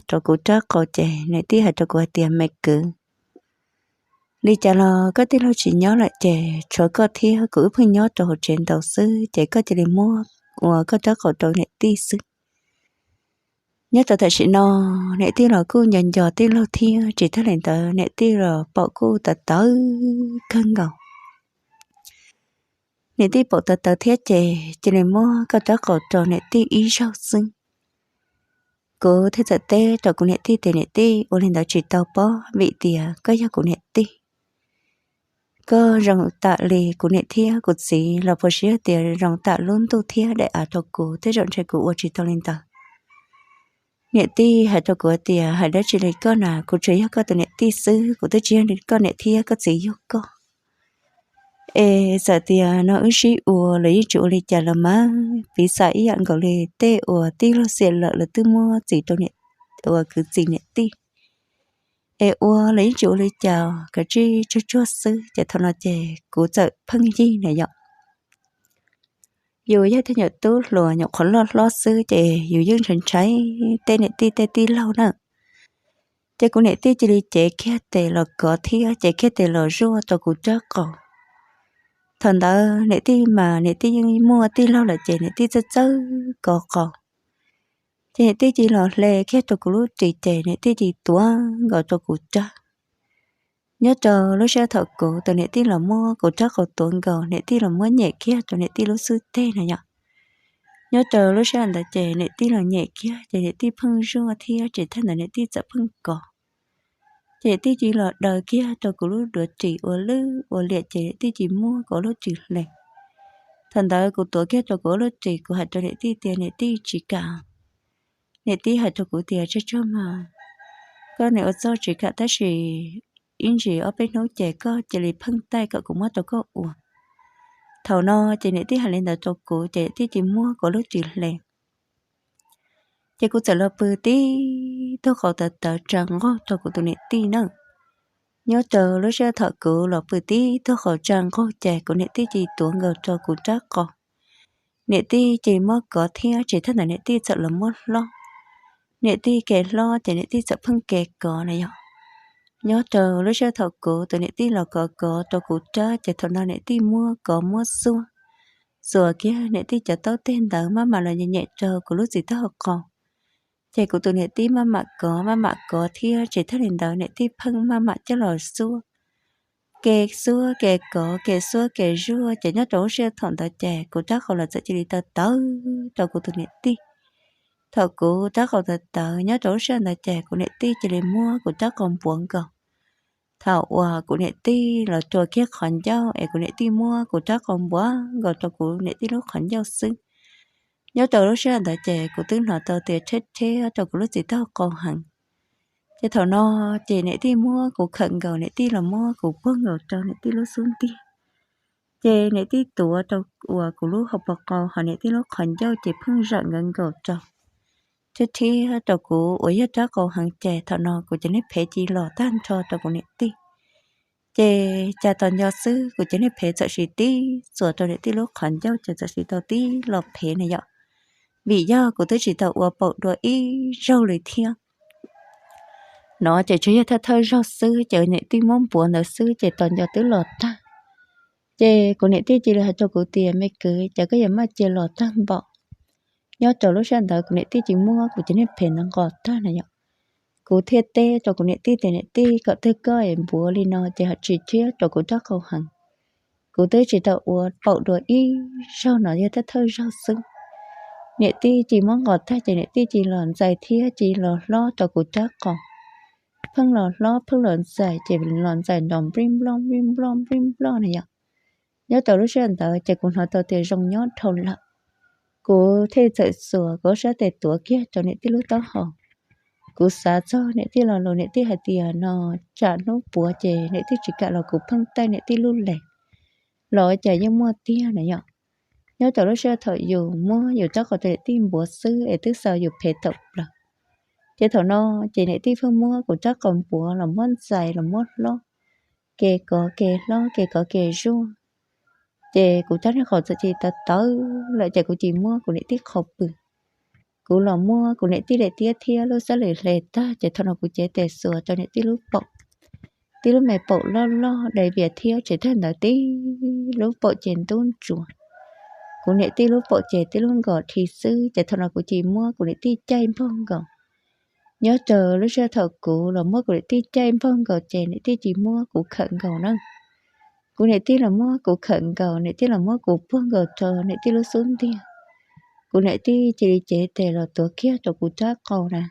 rau kuv rab qau ces niam tij hais rau kuv hais tias, Me kwv, li cas los koj tij laug tsis nyob lawm ces tshuav koj thiab kuv wb pheej nyob rau hauv tsev ntaus xwb ces koj cia li muab ua koj rab qau rau niam tij xwb. Nyob rau tam sim no, niam tij los kuj nco nco tij laug thiab tsis tag li ntawd niam tij los paum kuj tawv tawv kawg nkaus. Niam tij paum tawv tawv thiab ces cia li muab koj rab qau rau niam tij ib zaug xwb. Kuv thiaj txawm teb rau kuv niam tij tias, Niam tij, ua li ntawd tsis tau pob, vim tias koj yog kuv niam tij. Koj zoo tam li kuv niam thiab kuv txiv los puas siab tias zoo tam lub ntuj thiab daim av rau kuv, tej zaum ntshe kuv ua tsis tau li ntawd. Niam tij hais rau kuv tias, Hais dab tsi li koj na, kuv tsuas yog koj tus niam tij xwb, kuv twb tsis yog koj niam thiab koj txiv yug koj. Es txawm tias no wb sib ua los yeej tsis ua li cas los mas, piv xam ib yam nkaus li tej uas tij laug xiam lawm lawv twb muab txiv rau niam, uas kwv txiv niam tij. Es ua los yeej tsis ua li cas, kav tsij tsuag tsuag xwb. Ces thaum no ces kuv txawm pheej yig na yom. Yus yog tej nyuam tub hluas nyuam qhuav loj hlob xwb ces yus yeej ntshai ntshai tej niam tij tej tij laug na. Ces kuv niam tij cia li cev kiag tes los kov thiab cev kiag tes los zuaj rau kuv rab qau. Thaum ntawd niam tij mas niam tij yeej muaj tij laug lawm ces niam tij txawj txawj kov qau. Ces niam tij cia li los hle kiag rau kuv lub ris ces niam tij cia li tuav nkaus rau kuv rab. Nyob rau lub sij hawm thaum kuv tus niam tij los muab kuv rab qau tuav nkaus, niam tij los muab nyem kiag rau niam tij lub xub teg na yom. Nyob rau lub sij hawm ntawd ces niam tij los nyem kiag ces niam tij pheej zuaj thiab tsis tag ntawd niam tij txawm pheej kov. Ces niam tij cia li los daws kiag rau kuv lub duav ris ua lwj ua liam ces niam tij cia li muab kuv lub ris hle. Thaum ntawd kuv tuav kiag rau kuv lub ris, kuv hais rau niam tij tias, Niam tij, tsis kam. Niam tij hais rau kuv tias, Tsuag tsuag mas, koj niam ua txuj tsis kam tab sis ib ntsis ob peb hnub ces koj cia li pheej taij kom kuv muab rau koj ua. Thaum no ces niam tij hais li ntawd rau kuv ces niam tij cia li muab kuv lub ris hle. Ces kuv txawm los pw tib tug qau tawv tawv tsa nqaug rau kuv tus niam tij na. Nyob rau lub sij hawm thaum kuv los pw tib tug qau tsa nqaug ces kuv niam tij cia li tuav nkaus rau kuv rab qau. Niam tij cia li muab kov thiab tsis tag ntawd niam tij txawm los muab hlob. Niam tij ke hlob ces niam tij txawm pheej ke kov na yom. Nyob rau lub sij hawm thaum kuv tus niam tij los kov kov rau kuv rab ces thaum no niam tij muab kov muab xuas, xuas kiag niam tij cov taub teg ntawd maj mam los nyem nyem rau kuv lub txiv taub hau qau. Ces kuv tus niam tij maj mam kov maj mam kov thiab tsis tag li ntawd niam tij pheej maj mam coj los xuas, ke xuas ke kov ke xuas ke zuaj ces nyob rau lub sij hawm thaum ntawd ces kuv rab qau los txawm cia li tawv tawv rau kuv tus niam tij. Thaum kuv rab qau tawv tawv nyob rau lub sij hawm ntawd ces kuv niam tij cia li muab kuv rab qau npuav nkaus. Thaum uas kuv niam tij los rua kiag qhov ncauj es kuv niam tij muab kuv rab qau npuav nkaus rau kuv niam tij lub qhov ncauj xwb. Nyob rau lub sij hawm ntawd ces kuv twb hnov tau tias rheb rheb rau kuv lub txiv taub hau qau heev. Ces thaum no ces niam tij muab kuv khawm nkaus, niam tij los muab kuv puag nkaus rau niam tij lub xub ntiag. Ces niam tij tuav rau uas kuv lub hauv paus qau hos niam tij lub qhov ncauj ces pheej zawm nkawd nkaus rau, thiab thiab rau kuv uas yog rab qau heev ces thaum no kuv cov niag phev cia li los tag nrho rau kuv niam tij. Ces cas tos nco xwb kuv cov niag phev txawm sis tib txuas rau niam tij lub qhov ncauj ces txawm sis tau tib los phev na yom, vim yog kuv twb tsis tau ua paum dua ib zaug li thiab. No ces tsuas yog thawj thawj zaug xwb ces niam tij muab npuav ntawd xwb ces tos nco twb los tag. Ces kuv niam tij cia li hais rau kuv tias, Me kwv, cas koj yuav maj cia los tag npaum? Nyob rau lub sij hawm ntawd kuv niam tij cia li muab kuv cov niag phev ntawd nqos tag na yom. Kuv thiaj teb rau kuv niam tij tias, Niam tij, kom twg koj es npuav li no ces ho tsis thiab rau kuv rab qau heev. Kuv twb tsis tau ua paum dua ib zaug no yog thawj thawj zaug xwb. Niam tij cia li muab nqos tag ces niam tij cia li los ntxais thiab cia li los hlob rau kuv rab qau. Pheej los hlob pheej los ntxais ces los ntxais nrov nplij nploj nplij nploj nplij nploj na yom. Nyob rau lub sij hawm ntawd ces kuv hnov tau tias zoo nyob dhau lawm. Kuv thiaj txawm xuas kuv ob sab tes tuav kiag rau niam tij lub taub hau. Kuv xav txog niam tij lo lus niam tij hais tias no tsam hnub puav ces niam tij tsis kam los kuv pheej taij niam tij lub leg los ua cas yeej muaj tiag na yom. Nyob rau lub sij hawm thaum yus muab yus rab qau rau niam tij npuav xwb es twb xa yus phev tawm plaws. Ces thaum no ces niam tij pheej muab kuv rab qau npuav los muab ntxais los muab hlob, ke kov ke hlob ke kov ke zuaj. Ces kuv rab niag qau txawm cia li tawv tawv lawm ces kuv cia li muab kuv niam tij qhau pw. kuv los muab kuv niam tij daim tiab thiab lub xab lwm hle tag ces thaum no kuv cev tes xuas rau niam tij lub paum. Tib lub me paum loj loj dai vias thiab tsis tag ntawd tib lub paum ces ntub ntsuav. Kuv niam tij lub paum ces tib lub nkos dhi xwb ces thaum no kuv cia li muab kuv niam tij caij npog nkaus. Nyob rau lub sij hawm thaum kuv los muab kuv niam tij caij npog nkaus ces niam tij cia li muab kuv khawm nkaus na. Kuv niam tij los muab kuv khawm nkaus, niam tij los muab kuv puag nkaus rau niam tij lub xub ntiag. Kuv niam tij cia li cev tes los tuav kiag rau kuv rab qau na.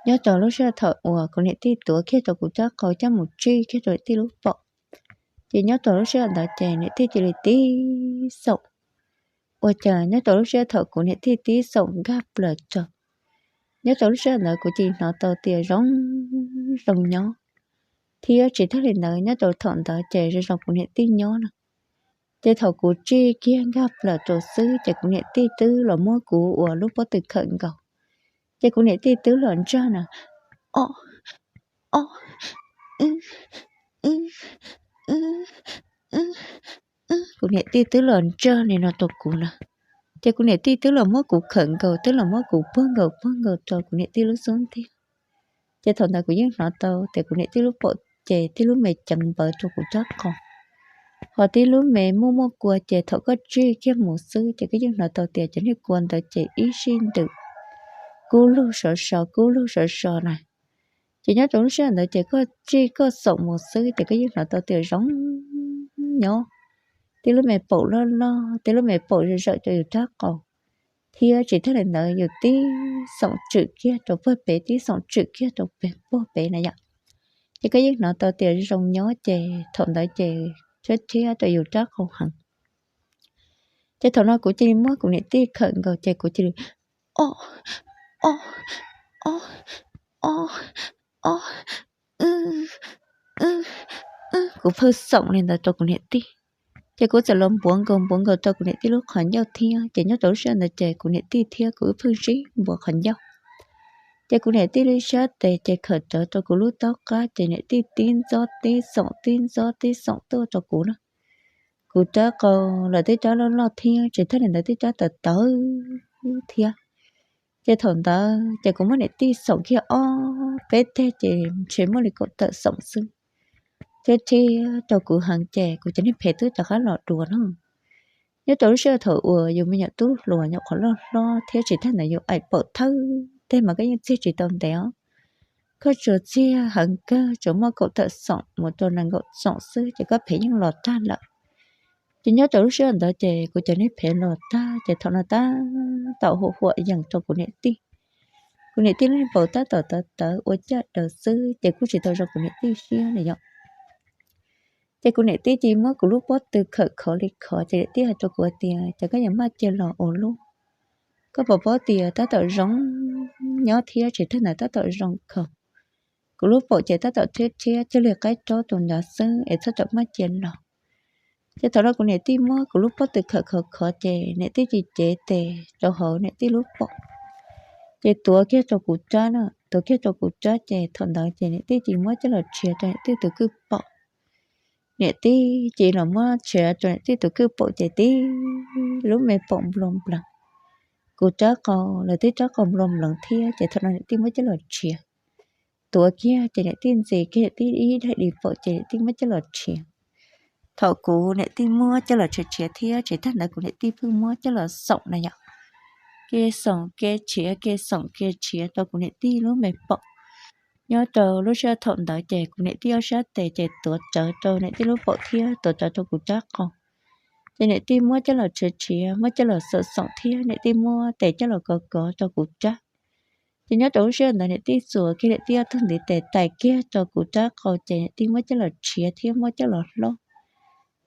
Nyob rau lub sij hawm thaum uas kuv niam tij tuav kiag rau kuv rab qau coj mus tsij kiag rau niam tij lub paum, ces nyob rau lub sij hawm ntawd ces niam tij cia li tib xoom. Ua cas nyob rau lub sij hawm thaum kuv niam tij tib xoom nkag plaws rau, nyob rau lub sij hawm ntawd kuv cia li hnov tau tias zoo zoo nyob, thiab tsis tag li ntawd nyob rau thaum ntawd ces zoo zoo kuv niam tij nyob no. Ces thaum kuv tsij kiag nkag plaws rau xwb ces kuv niam tij twb los muab kuv uas lub pob tw khawm nkaus, ces kuv niam tij twb los ntsaj na, o, o, kuv niam tij twb los ntsaj li no rau kuv na. Ces kuv niam tij twb los muab kuv khawm nkaus, twb los muab kuv puag nkaus puag nkaus rau kuv niam tij lub xub ntiag. Ces thaum ntawd kuv yeej hnov tau tias kuv niam tij lub paum ces tib lub me ceev npawv rau kuv rab qau, ho tib lub me muaj muaj kua ces thaum koj tsij kiag mus xwb ces koj yeej hnov tau tias cov niag kua ntawd ces ib sij ntws kub lug sov so kub lug sov so na. Ces nyob rau lub sij hawm ntawd ces koj tsij koj xoom mus xwb ces koj yeej hnov tau tias zoo nyob, tib lub me paum loj loj, tib lub me paum zawm zawm rau yus rab qau, thiab tsis tag li ntawd yus tib xoom tswm kiag rau puag pem, tib xoom tswm kiag rau puag pem na yom. Ces koj yeej hnov tau tias zoo nyob ces thaum ntawd ces rhiab rhiab rau yus rab qau heev. Ces thaum no kuv cia li muab kuv niam tij khawm nkaus ces kuv cia li o, o, o, o, o, kuv pheej xoom li ntawd rau kuv niam tij. Ces kuv txawm los npuav nkaus npuav nkaus rau kuv niam tij lub qhov ncauj thiab, ces nyob rau lub sij hawm ntawd ces kuv niam tij thiab kuv wb pheej sib npuav qhov ncauj. Ces kuv niam tij lub sab tes ces khawm rawv rau kuv lub taub qab ces niam tij tib ntxob tib xoom tib ntxob tib xoom tuaj rau kuv na. Kuv rab qau los tib rab loj loj thiab tsis tag li ntawd tib rab tawv tawv thiab. Ces thaum ntawd ces kuv muab niam tij xoom kiag ob peb teg ces ntshe muaj li kaum tawm xoom xwb. Thiab rhiab rau kuv heev ces kuv cov niag phem twb rov qab los dua no. Nyob rau lub sij hawm thaum uas yus me nyuam tub hluas nyuam qhuav loj hlob thiab tsis tag ntawd yus aim paum thawj teg mas koj yeej txiag tsis tau ntev os. Koj tsuas txiag heev kawg tsuas muaj kaum tawm xoom mus rau nees nkaum xoom xwb ces koj phem yeej los tag lawm. Ces nyob rau lub sij hawm ntawd ces kuv cov niag phem los tag ces thaum no tab tom huam huam yees rau kuv niam tij. Kuv niam tij lub niag paum tab tom tawv tawv ua caj daws xwb ces kuj tsis tau zoo kuv niam tij siab na yom. Ces kuv niam tij cia li muab kuv lub pob tw khawm khov li khov ces niam tij hais rau kuv tias, Ces koj yuav maj cia los ua luaj, koj puas paub tias tab tom zoo nyob thiab tsis tag ntawd tab tom zoo khaus. Kuv lub paum ces tab tom rhiab rhiab cia li qaib rob tus nrad xwb es txhob rawm maj cia los. Ces thaum no kuv niam tij muab kuv lub pob tw khawm khov khov ces niam tij cia li cev tes rau hauv niam tij lub paum, ces tuav kiag rau kuv rab na, tuav kiag rau kuv rab ces thaum ntawd ces niam tij cia li muab coj los tshiav rau niam tij tus kwj paum. Niam tij cia li los muab tshiav rau niam tij tus kwj paum ces tib lub me paum nplua nplees. Kuv rab qau los tib rab qau nplua nplees thiab ces thaum no niam tij muab coj los tshiav. Tuav kiag ces niam tij ntxi kiag niam tij ib daim di paum ces niam tij muab coj los tshiav. Thaum kuv niam tij muab coj los tshiav tshiav thiab tsis tag ntawd kuv niam tij pheej muab coj los xoom na yom. Kev xoom kev tshiav kev xoom kev tshiav rau kuv niam tij lub me paum. Nyob rau lub sij hawm thaum ntawd ces kuv niam tij ob sab tes ces tuav rawv rau niam tij lub paum thiab tuav rawv rau kuv rab qau. Ces niam tij muab coj los tshiav tshiav muab coj los xoom xoom thiab niam tij muab tes coj los kov kov rau kuv rab. Ces nyob rau lub sij hawm ntawd niam tij txuas kiag niam tij ob tug ntiv tes tais kiag rau kuv rab qau ces niam tij muab coj los tshiav thiab muab coj los hlob.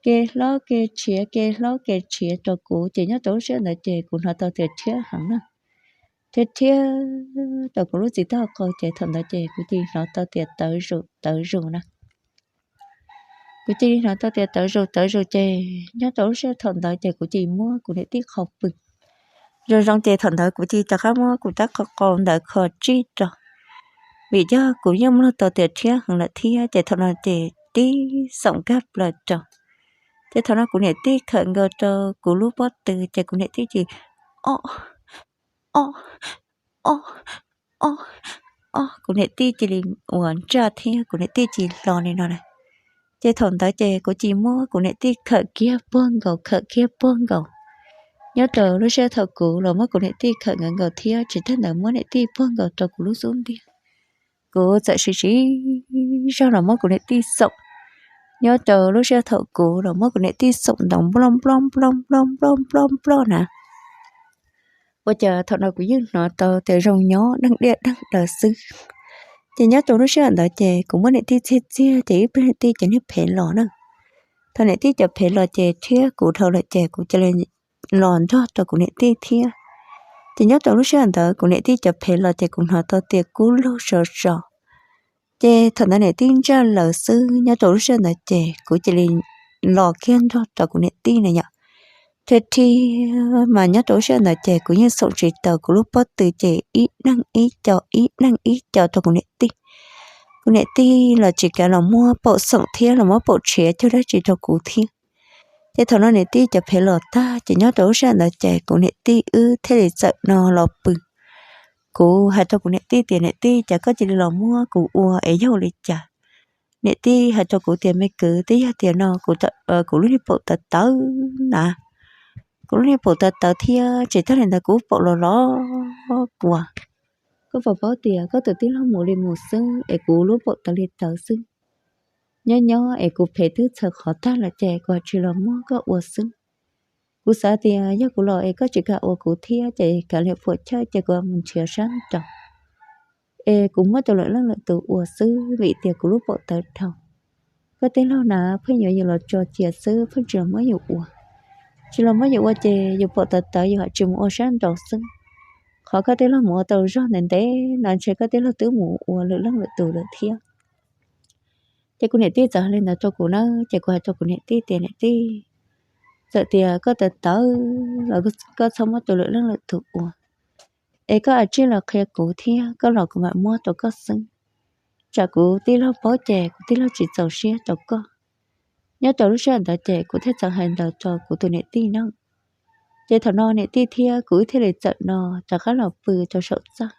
Kev hlob kev tshiav kev hlob kev tshiav rau kuv ces nyob rau lub sij hawm ntawd ces kuv hnov tau tias rhiab heev na. Rhiab rhiab rau kuv lub txiv taub hau qau ces thaum ntawd ces kuv cia li hnov tau tias tawv zus tawv zus na. Kuv cia li hnov tau tias tawv zus tawv zus ces nyob rau lub sij hawm thaum ntawd ces kuv cia li muab kuv niam tij qhau pw. Zoo zoo ces thaum ntawd kuv cia li rov qab muab kuv rab qau ntawd kho tsij rau, vim yog kuv yeej mloog tau tias rhiab heev lawm thiab ces thaum no ces tib xoom nkag plaws rau. Ces thaum no kuv niam tij khawm nkaus rau kuv lub pob tw ces kuv niam tij cia li o, o, o, o, o, kuv niam tij cia li uas ntsaj thiab kuv niam tij cia li hlo li no na. Ces thaum ntawd ces kuv cia li muab kuv niam tij khawm kiag puag nkaus, khawm kiag puag nkaus. Nyob rau lub sij hawm thaum kuv los muab kuv niam tij khawm nkawd nkaus thiab tsis tag ntawd muab niam tij puag nkaus rau kuv lub xub ntiag, kuv txawm siv siv zog los muab kuv niam tij xoom. Nyob rau lub sij hawm thaum kuv los muab kuv niam tij xoom ntaus nploj nploj nploj nploj nploj nploj nploj na. Ua cas thaum no kuv yeej hnov tau tias zoo nyob deej diaj deej daws xwb. Ces nyob rau lub sij hawm ntawd ces kuv muab niam tij txiag txiag ces ib pliag niam tij cov niag phev los na. Thaum niam tij cov phev los ces thiab kuv dhau lawm ces kuv cia li los nrog rau kuv niam tij thiab. Ces nyob rau lub sij hawm ntawd kuv niam tij cov phev los ces kuv hnov tau tias kub lug sov sov. Ces thaum ntawd niam tij ntsaj lawm xwb, nyob rau lub sij hawm ntawd ces kuv cia li los kiag nrog rau kuv niam tij na yom. Thiab thiab mas nyob rau lub sij hawm ntawd ces kuv yeej xoom tsis taus kuv lub pob tw ces ib neeg ib co ib neeg ib co rau kuv niam tij. Kuv niam tij los tsis kav los muab paum xoom thiab los muab paum tshiav cuag dab tsi rau kuv thiab. Ces thaum no niam tij cov phev los tag ces nyob rau lub sij hawm ntawd ces kuv niam tij wb thiaj li txawm no los pw. Kuv hais rau kuv niam tij tias, niam tij, cas koj cia li los muab kuv ua es yog li cas? Niam tij hais rau kuv tias, me kwv, twb yog tias no kuv lub niag paum tawv tawv na, kuv lub niag paum tawv tawv thiab tsis tag li ntawd kuv paum los los kuas. Koj puas paub tias koj tus tij laug mus li mus xwb es kuv lub paum tawv li tawv xwb. Nyob nyob es kuv phev twb txhaws qhov tag lawm ces kuv tsis los muab koj ua xwb. Kuv xav tias yog kuv los es koj tsis kam ua kuv thiab ces kav liam puam chawj ces kuv mus nrhiav sab nraud es kuv muab tus lwm leej lwm tus ua xwb vim tias kuv lub paum tawv dhau. Koj tij laug na pheej yuav yus los tso cia xwb, pheej tsis los muab yus ua. Tsis los muab yus ua ces yus paum tawv tawv yus ham tsis mus ua sab nraud xwb. Qhov koj tij laug mus ua tau zog ntev ntev no ntshe koj tij laug twb mus ua lwm leej lwm tus lawm thiab. Ces kuv niam tij txawm hais li ntawd rau kuv na, ces kuv hais rau kuv niam tij tias, niam tij, txawm tias koj tawv tawv los koj txhob muab tus lwm leej lwm tus ua, es koj a tsij los qhia kuv thiab koj los kuv mam muab rau koj xwb. Tsam kuv tij laug paub ces kuv tij laug tsis txaus siab rau koj. Nyob rau lub sij hawm ntawd ces kuv thiaj txawm hais ntawd rau kuv tus niam tij na. Ces thaum no niam tij thiab kuv wb thiaj li txawm no rov qab los pw rau saum txaj.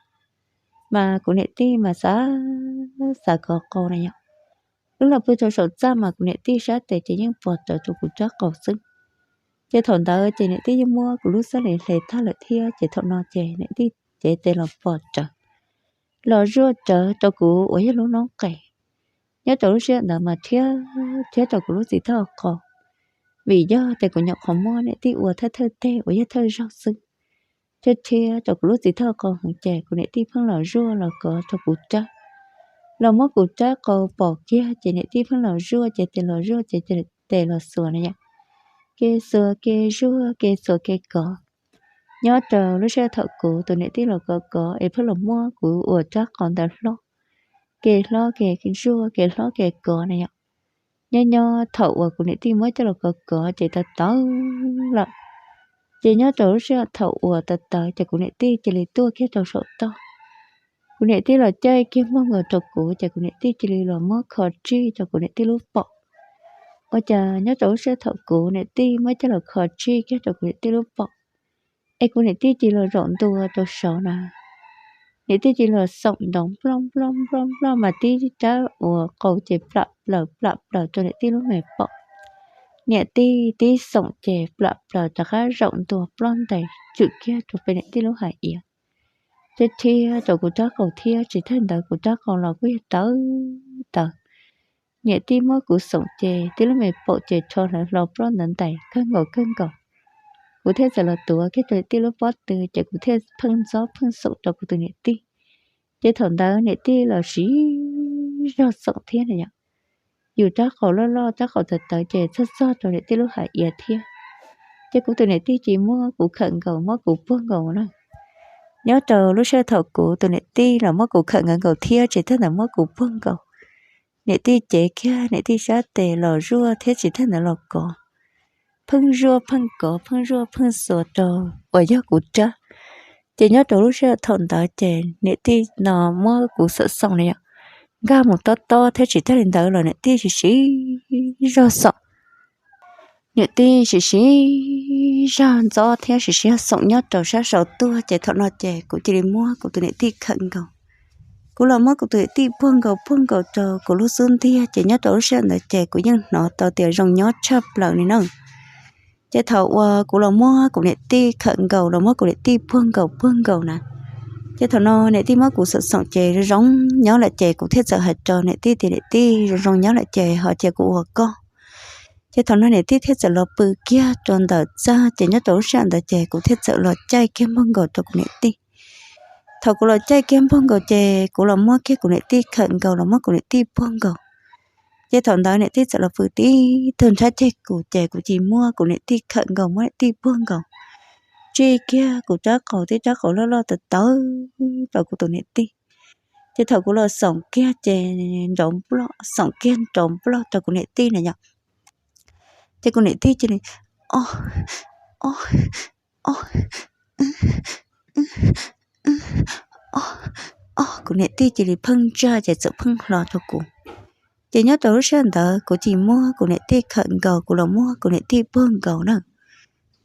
Mas kuv niam tij mas xav xav kov qau na yom. Wb los pw rau saum txaj mas kuv niam tij sab tes ces yeej pos rawv rau kuv rab qau xwb. Ces thaum ntawd ces niam tij yeej muab kuv lub xab li hle tag lawm thiab ces thaum no ces niam tij cev tes los pos rawv, los zuaj rawv rau kuv uas yog lub noob qes. Nyob rau lub sij hawm ntawd mas rhiab rhiab rau kuv lub txiv thawj qau, vim yog tias kuv nyuam qhuav muab niam tij ua thawj thawj teg uas yog thawj zaug xwb. Thiab thiab rau kuv lub txiv thawj qau heev ces kuv niam tij pheej los zuaj los kov rau kuv rab, los muab kuv rab qau pom kiag ces niam tij pheej los zuaj ces tes los zuaj ces tes los xuas na yom, ke xuas ke zuaj ke xuas ke kov. Nyob rau lub sij hawm thaum kuv tus niam tij los kov kov es pheej los muab kuv ua rab qau ntawd hlob, ke hlob ke zuaj ke hlob ke kov na yom. Nyob nyob thaum uas kuv niam tij muab coj los kov kov ces tawv tawv lawm. Ces nyob rau lub sij hawm thaum uas tawv tawv ces kuv niam tij cia li tuaj kiag rau saum toj. Kuv niam tij los caij kiag muag nkaus rau kuv ces kuv niam tij cia li los muab kho tsij rau kuv niam tij lub paum. Ua cas nyob rau lub sij hawm thaum kuv niam tij muab coj los kho tsij kiag rau kuv niam tij lub paum, es kuv niam tij cia li los zaum ntua rau saud na. Niam tij cia li los xoom ntaus nploj nploj nploj nploj mas tib rab uas qau ces plam plaws plam plaws rau niam tij lub me paum. Niam tij tib xoom ces plam plaws rov qab zaum ntua ploj ntais tswm kiag rau pem niam tij lub hais iav. Thiab thiab rau kuv rab qau thiab tsis tag ntawd kuv rab qau los kuj yog tawv tawv. Niam tij muab kuv xoom ces tib lub me paum ces rho hlawv hlo ploj ntawv ntais kawg nkaus kawg nkaus. Kuv thiaj txawm los tuav kiag rau niam tij lub pob tw ces kuv thiaj pheej ntxob pheej xoom rau kuv tus niam tij. Ces thaum ntawd niam tij los siv zog xoom thiab na yom. Yus rab qau loj loj rab qau tawv tawv ces txog txog rau niam tij lub hais iav thiab. Ces kuv tus niam tij cia li muab kuv khawm nkaus muab kuv puag nkaus na. Nyob rau lub sij hawm thaum kuv tus niam tij los muab kuv khawm nkaus nkaus thiab tsis tag ntawd muab kuv puag nkaus, niam tij cev kiag niam tij sab tes los zuaj thiab tsis tag ntawd los kov, pheej zuaj pheej kov pheej zuaj pheej xuas rau uas yog kuv rab. Ces nyob rau lub sij hawm thaum ntawd ces niam tij no muab kuv xoom xoom na yom, nkag mus tob tob thiab tsis tag li ntawd los niam tij siv siv zog xoom. niam tij siv siv zog ntxov thiab siv siv zog xoom nyob rau sab saud tuaj, ces thaum no ces kuv cia li muab kuv tus niam tij khawm nkaus. Kuv los muab kuv tus niam tij puag nkaus puag nkaus rau kuv lub xub ntiag, ces nyob rau lub sij hawm ntawd ces kuv yeej hnov tau tias zoo nyob tshaj plaws li na. Ces thaum uas kuv los muab kuv niam tij khawm nkaus, los muab kuv niam tij puag nkaus puag nkaus na, ces thaum no niam tij muab kuv xoom xoom ces zoo zoo nyob lawm ces kuv thiaj txawm hais rau niam tij tias, niam tij, zoo zoo nyob lawm ces ho cia kuv ua koj. Ces thaum no niam tij thiaj txawm los pw kiag rau ntawm txaj, ces nyob rau lub sij hawm ntawd ces kuv thiaj txawm los caij kiag npuag nkaus rau kuv niam tij. Thaum kuv los caij kiag npuag nkaus ces kuv los muab kiag kuv niam tij khawm nkaus, los muab kuv niam tij puag nkaus. Ces thaum ntawd niam tij txawm los pw tib tug nrhab ceg kuv, ces kuv cia li muab kuv niam tij khawm nkaus, muab niam tij puag nkaus, tsij kiag kuv rab qau, tib rab qau loj loj tawv tawv rau kuv tus niam tij. Ces thaum kuv los xoom kiag ces nrov nploj, xoom kiag nrov nploj rau kuv niam tij na yom. Ces kuv niam tij cia li, o, o, o, o, kuv niam tij cia li pheej ntsaj ces txawm pheej hlo rau kuv. Ces nyob rau lub sij hawm ntawd kuv cia li muab kuv niam tij khawm nkaus, kuv los muab kuv niam tij puag nkaus na.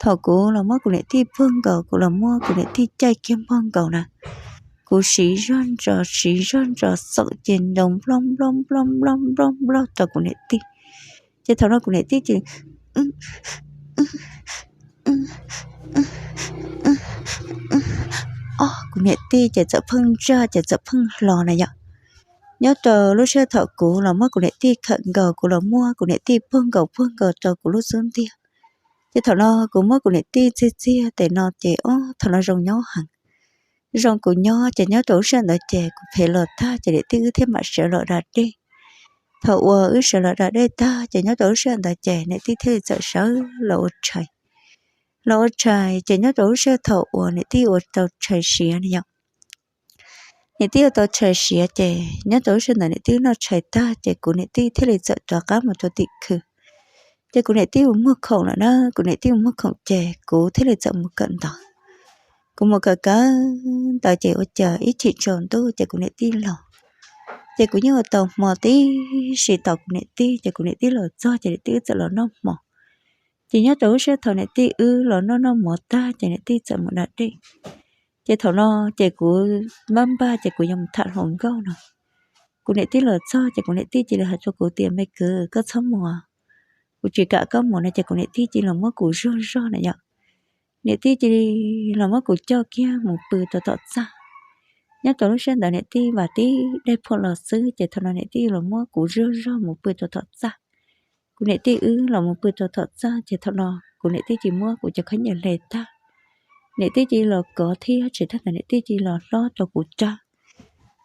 Thaum kuv los muab kuv niam tij puag nkaus, kuv los muab kuv niam tij caij kiag npuag nkaus na, kuv siv zog ntsos, siv zog ntsos xoom ces nrov nploj nploj nploj nploj nploj nploj rau kuv niam tij. Ces thaum no kuv niam tij cia li, o, kuv niam tij ces txawm pheej ntsaj ces txawm pheej hlo na yom. Nyob rau lub sij hawm thaum kuv los muab kuv niam tij khawm nkaus, kuv los muab kuv niam tij puag nkaus puag nkaus rau kuv lub xub ntiag. Ces thaum no kuv muab kuv niam tij txiag txiag tes no ces, o, thaum no zoo nyob heev. Zoo kuv nyob ces nyob rau lub sij hawm ntawd ces kuv phem los tag ces niam tij wb thiaj mam sawv los da dej. Thaum uas wb sawv los da dej tag ces nyob rau lub sij hawm ntawd ces niam tij thiaj li txawm sawv los ua tshais. Los ua tshais ces nyob rau lub sij hawm thaum uas niam tij ua tau tshais siav na yom. Niam tij ua tau tshais siav ces nyob rau lub sij hawm ntawd niam tij noj tshais tag ces kuv niam tij thiaj li txawm rov qab mus rau tim khw. Ces kuv niam tij mus muag khoom lawm na, kuv niam tij mus muag khoom ces kuv thiaj li txawm mus kawm ntawv. Kuv mus kawm kawm ntawv ces ua cas ib chim tsaus ntuj ces kuv niam tij los. Ces kuv yeej ua tau hmo tib si tos kuv niam tij, ces kuv niam tij los txog ces niam tij wb txawm los noj hmo. Ces nyob rau lub sij hawm thaum niam tij wb los noj noj mov tag ces niam tij txawm mus da dej. Ces thaum no ces kuv npaj npaj ces kuv yuav mus tham hluas nkauj no. Kuv niam tij los txog ces kuv niam tij cia li hais rau kuv tias, me kwv, koj txhob mus, kuv tsis kam koj mus no ces kuv niam tij cia li los muab kuv zuag zog na yom. Niam tij cia li los muab kuv coj kiag mus pw rau tom txaj. Nyob rau lub sij hawm ntawd niam tij vam tib daig phom los xwb ces thaum no niam tij los muab kuv zuag zog mus pw rau tom txaj. Kuv niam tij wb los mus pw rau tom txaj ces thaum no kuv niam tij cia li muab kuv cov khaub ncaws hle tag. Niam tij cia li los kov thiab tsis tas ntawd niam tij cia li los hlob rau kuv rab.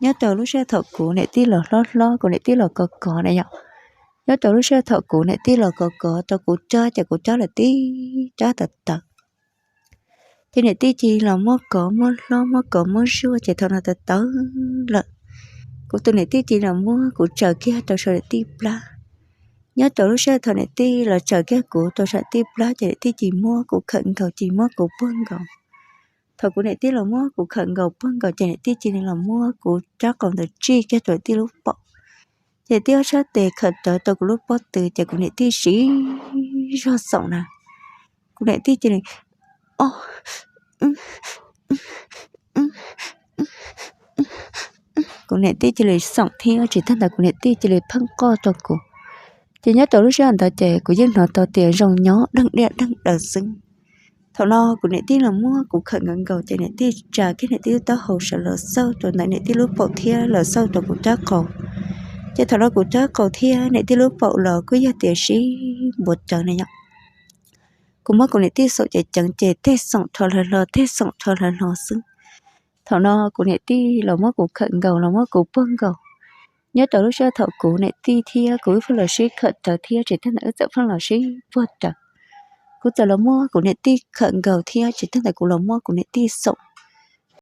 Nyob rau lub sij hawm thaum kuv niam tij los hlob hlob, kuv niam tij los kov kov na yom. Nyob rau lub sij hawm thaum kuv niam tij los kov kov rau kuv rab ces kuv rab los tib rab tawv tawv. Ces niam tij cia li los muab kov muab hlob, muab kov muab zuaj ces thaum no tawv tawv lawm. Kuv tus niam tij cia li los muab kuv tsaws kiag rau saum niam tij plab. Nyob rau lub sij hawm thaum niam tij los tsaws kiag kuv rau saum niam tij plab ces niam tij cia li muab kuv khawm nkaus, cia li muab kuv puag nkaus. Thaum kuv niam tij los muab kuv khawm nkaus puag nkaus ces niam tij cia li los muab kuv rab qau ntawd tsij kiag rau niam tij lub paum. Ces niam tij ob sab tes khawm rawv rau kuv lub pob tw ces kuv niam tij siv zog xoom na. Kuv niam tij cia li, o, kuv niam tij cia li xoom thiab tsis tas ntawd kuv niam tij cia li pheej qoj rau kuv. Ces nyob rau lub sij hawm ntawd ces kuv yeej hnov tau tias zoo nyob deeg diaj deeg daws xwb. Thaum no kuv niam tij los muab kuv khawm nkaus nkaus ces niam tij tsa kiag niam tij lub taub hau sawv los xauj rau ntawm niam tij lub paum thiab los xauj rau kuv rab qau. Ces thaum no kuv rab qau thiab niam tij lub paum los kuj yog tias sib npuav rawv na yom. Kuv muab kuv niam tij xoom ceev ceev ces tej xoom rho hlo hlo, tej xoom rho hlo hlo xwb. Thaum no kuv niam tij los muab kuv khawm nkaus, los muab kuv puag nkaus. Nyob rau lub sij hawm thaum kuv niam tij thiab kuv wb pheej los sib khawm rawv thiab tsis tas ntawd wb txawm pheej los sib puag rawv. Kuv txawm los muab kuv niam tij khawm nkaus thiab tsis tas ntawd kuv los muab kuv niam tij xoom